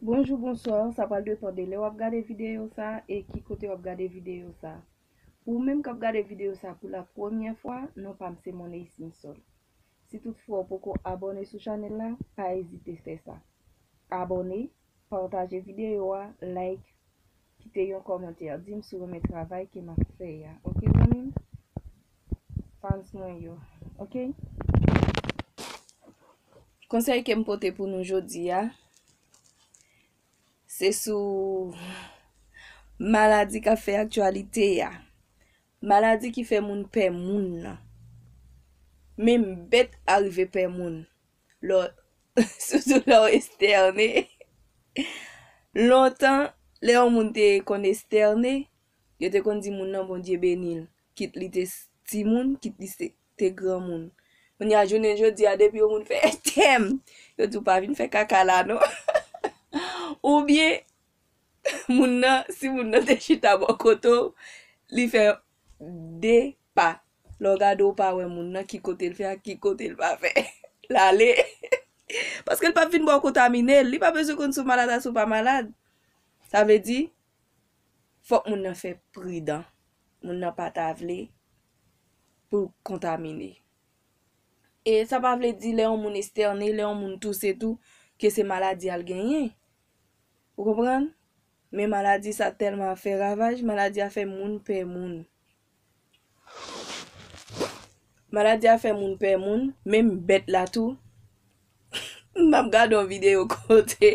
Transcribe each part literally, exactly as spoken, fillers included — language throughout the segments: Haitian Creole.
Bonjou, bonswa, sa pral depann de lè w ap gade videyo sa e ki kote w ap gade videyo sa. Ou menm k ap gade videyo sa pou la premyè fwa, non pa m se Money Simpson. Si toutfwa w poko abòne sou chanèl la, pa ezite fè sa. Abòne, pataje videyo a, like, kite yon kòmantè, di m si w renmen travay ke m ap fè a. Oke, zanmi m? Fans mwen yo. Oke? Konsèy ke m pote pou nou jodi a, se sou maladi k ap fè aktyalite a. Maladi ki fè moun pè moun nan. Menm bèt arive pè moun. Lè w, sitou lè w estène. Lontan, lè yon moun te konn estène, yo te konn di moun nan Bondye beni l. Kit li te s- timoun, kit li se- te granmoun. Kounye a, jounen jodi a, depi yon moun fè estène, yo di w pa vin fè kaka la, non. Oubyen, moun nan, si moun nan te chita bò kote w, li fè de pa. Lè w gade, w pa wè moun nan, ki kote l fè ak ki kote l pa fè. L ale. Paske l p ap vin ba w kontamine l. Li pa bezwen konn si w malad a si w pa malad. Sa vle di, fòk moun nan fè pridan. Moun nan pa ta vle pou l kontamine. E sa pa vle di lè yon moun estène, lè yon moun touse tou, ke se maladi a l genyen. Ou konprann? Men maladi sa tèlman ap fè ravaj, maladi a fè moun pè moun. Maladi a fè moun pè moun, menm bèt la tou. M ap gade yon videyo kote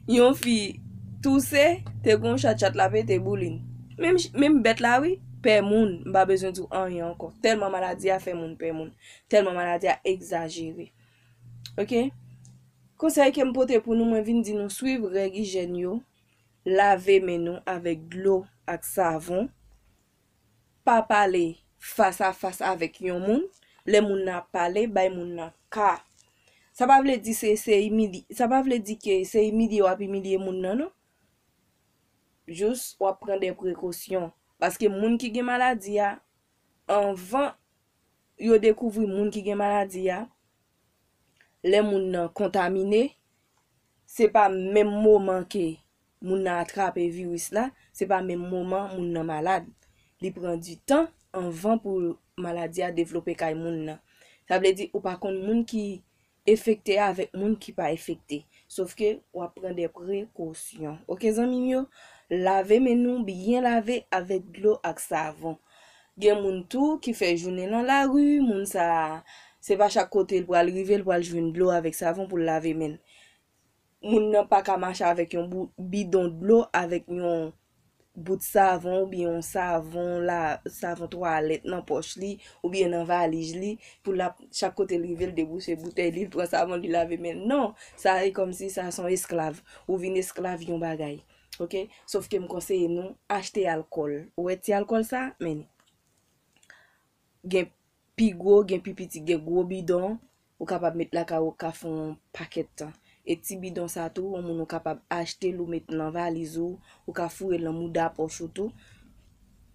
yon fi touse, te gon chat, chat la pete boulin. Menm, menm bèt la, wi, pè moun, m pa bezwen di w anyen ankò. Tèlman maladi a fè moun pè moun. Tèlman maladi a egzajere. Oke? Konsèy ke m pote pou nou, mwen vin di nou swiv règ ijyèn yo, lave men nou avèk dlo ak savon, pa pale fas a fas avèk yon moun, lè moun nan ap pale, bay moun nan ka. Sa pa vle di se, se imilye, sa pa vle di ke se imilye w ap imilye moun nan, non. Jis w ap pran de prekosyon. Paske moun ki gen maladi a, anvan yo dekouvri moun ki gen maladi a, lè moun nan kontamine, se pa menm moman ke moun nan atrape viris la, se pa menm moman moun nan malad. Li pran di tan anvan pou maladi a devlope kay moun nan. Sa vle di ou pa konn moun ki enfekte avèk moun ki pa enfekte. Sofke w ap pran de prekosyon. Oke, zanmi m yo? Lave men nou, byen lave avèk dlo ak savon. Gen moun tou ki fè jounen nan lari, moun sa a, se pa chak kote l pral rive, l pral jwenn dlo avèk savon pou l lave men l. Moun nan pa ka mache avèk yon bou- bidon dlo, avèk yon bout savon, oubyen yon savon la, savon twalèt nan pòch li, oubyen nan valij li, pou l ap, chak kote l rive, l debouse boutèy li, l pran savon, li lave men l. Non, sa e kòmsi sa se yon esklav. Ou vin esklav yon bagay. Oke? Sofke m konseye nou, achte alkòl. Ou wè ti alkòl sa? Men, gen pi gwo, gen pi piti, gen gwo bidon, ou kapab met lakay ou, ou ka fè yon pakèt tan. E ti bidon sa tou, yon moun ou kapab achte l, ou met nan valiz ou, ou ka foure l nan mouda pòch ou tou.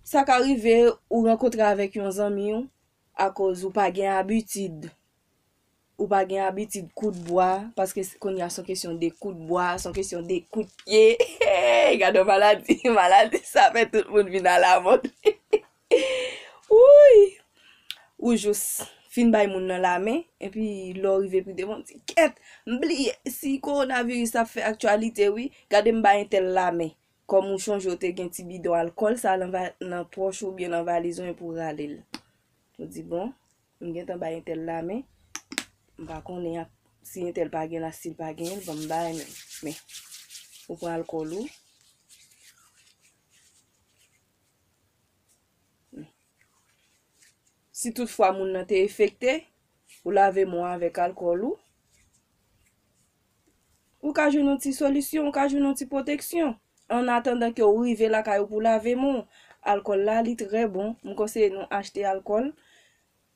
Sa ka rive, ou rankontre avèk yon zanmi w, akoz ou pa gen abitid, ou pa gen abitid kout bwa, paske s- kounye a se yon kesyon de kout bwa, se yon kesyon de kout pye. Gade yon maladi, maladi sa fè tout moun vin alamòd. Wouy! Ou jis fin bay moun nan lamen, epi lè w rive pi devan, w di, kèt, m bliye, si kowonaviris ap fè aktyalite, wi, gade m bay entèl lamen. Kòm ou chonje w te gen ti bidon alkòl sa nan va- nan pòch ou oubyen nan valiz ou, epi w rale l. Ou di, bon, m gentan bay entèl lamen, m pa konnen ap- si entèl pa gen la, si l pa genyen l, ban m bay men. Men, ou pran alkòl ou. Si toutfwa moun nan te enfekte, ou lave men w avèk alkòl ou, ou ka jwenn yon ti solisyon, ou ka jwenn yon ti pwoteksyon. Annatandan ke w rive lakay ou pou lave men w, alkòl la, li trè bon. M konseye nou achte alkòl.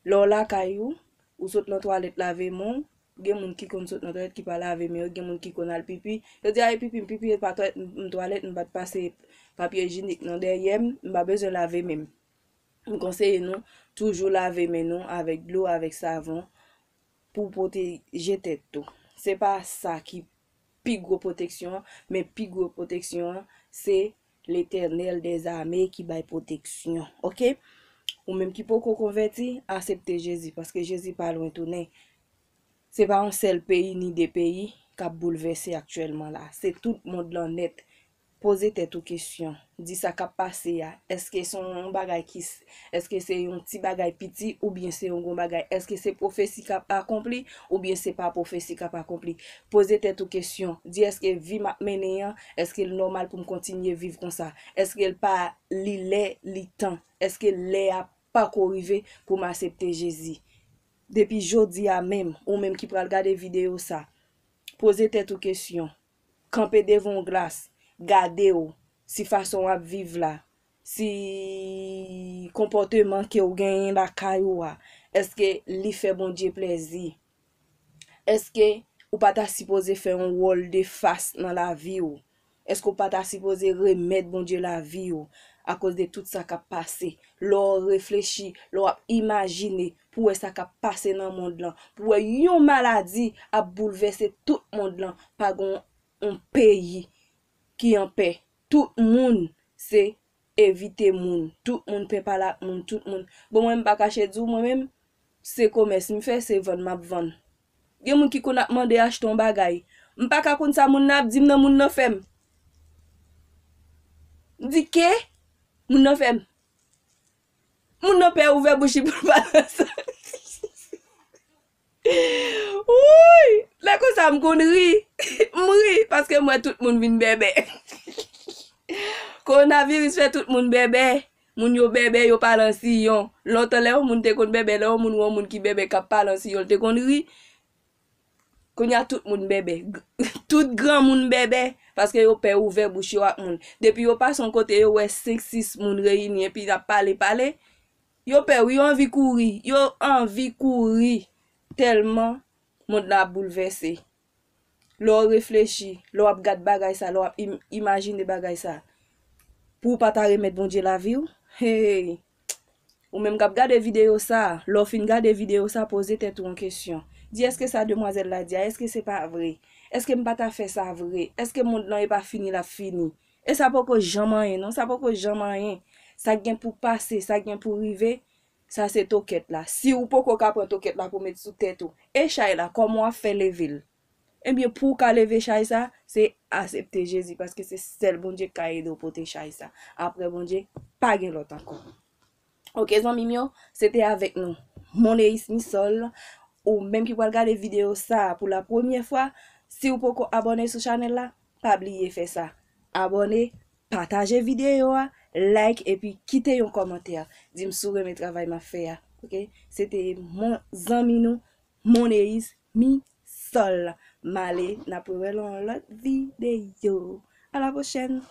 Lè w lakay ou, ou sot nan twalèt lave men w, gen moun ki konn sot nan twalèt ki pa lave men yo, gen moun ki konn al pipi. Yo di, ay, pipi, m pipi, e pa twalèt, m, m twalèt, m pa t pase papye ijinik nan dèyè m, m pa bezwen lave men m. M konseye nou toujou lave men nou avèk dlo, avèk savon pou pwoteje tèt tou. Se pa sa ki pi gwo pwoteksyon an, men pi gwo pwoteksyon an, se Letènèl dèzame ki bay pwoteksyon. Oke? Ou menm ki poko konvèti, asepte Jezi, paske Jezi pa lwen tounen. Se pa yon sèl peyi ni de peyi k ap boulvèse aktyèlman la. Se tout mond lan nèt. Poze tèt ou kesyon. Di sa k ap pase a. Èske se yon bagay ki s-, èske se yon ti bagay piti oubyen se yon gwo bagay? Èske se pwofesi k ap akonpli oubyen se pa pwofesi k ap akonpli? Poze tèt ou kesyon. Di èske vi m ap mennen an, èske l nòmal pou m kontinye viv konsa? Èske l pa li lè, li tan? Èske lè a pako rive pou m asepte Jezi? Depi jodi a menm, ou menm ki pral gade videyo sa, poze tèt ou kesyon. Kanpe devan yon glas, gade w, si fason w ap viv la, si konpòteman ke w genyen lakay ou a, èske li fè Bondye plèzi? Èske ou pa ta sipoze fè yon wòl de fas nan lavi w? Èske ou pa ta sipoze remèt Bondye lavi w akoz de tout sa k ap pase? Lè w reflechi, lè w ap imajine pou wè sa k ap pase nan mond lan, pou wè yon maladi ap boulvèse tout mond lan, pa gen yon peyi ki anpè. Tout moun se evite moun. Tout moun pè pale ak moun. Tout moun. Bon, mwen, m pa kache di w, mwen menm, se komès m fè, se vann m ap vann. Gen moun ki konn ap mande achte yon bagay. M pa ka konn sa moun nan ap di m nan, moun nan fè m. M di, ke? Moun nan fè m. Moun nan pè ouvè bouch li pou l pa nan sa. Wouy! Lè konsa m konn ri. M ri paske m wè tout moun vin bèbè. Kowonaviris fè tout moun bèbè. Moun yo bèbè, yo pale an siyon. Lontan lè yon moun te konn bèbè, lè yon moun wè yon moun ki bèbè k ap pale an siyon, l te konn ri. Kounye a tout moun bèbè. Tout granmoun bèbè, paske yo pè ouvè bouch yo ak moun. Depi yo pase yon kote, yo wè senk, sis moun reyini epi y ap pale, pale, yo pè wi, yo anvi kouri. Yo anvi kouri. Tèlman mond la ap boulvèse. Lè w reflechi, lè w ap gad bagay sa, lè w ap im-, imajine bagay sa, pou w pa ta remèt Bondye lavi w, hey! Ou menm k ap gade videyo sa, lè w fin gade videyo sa, poze tèt ou yon kesyon. Di, èske sa demwazèl la di a, èske se pa vre? Èske m pa ta fè sa vre? Èske mond lan e pa fini l ap fini? E sa poko janm anyen, non, sa poko janm anyen. Sa k gen pou pase, sa k gen pou rive, sa se tokèt la. Si ou poko ka pran tokèt la pou met sou tèt ou, e chay la, kòman w ap fè leve l? Ebyen, pou w ka leve chay sa, se asepte Jezi, paske se sèl Bondye k ka ede w pote chay sa. Apre Bondye, pa gen lòt ankò. Oke, zanmi m yo, se te avèk nou Moneis Misol. Ou menm ki pral gade videyo sa pou la premyè fwa, si w poko abòne sou chanèl la, pa bliye fè sa. Abòne, pataje videyo a, like epi kite yon kòmantè. Di m si w renmen travay m ap fè a. Oke? Se te mon zanmi nou, Moneis Misol. M ale, n ap rewè l nan yon lòt videyo. A la pwochèn!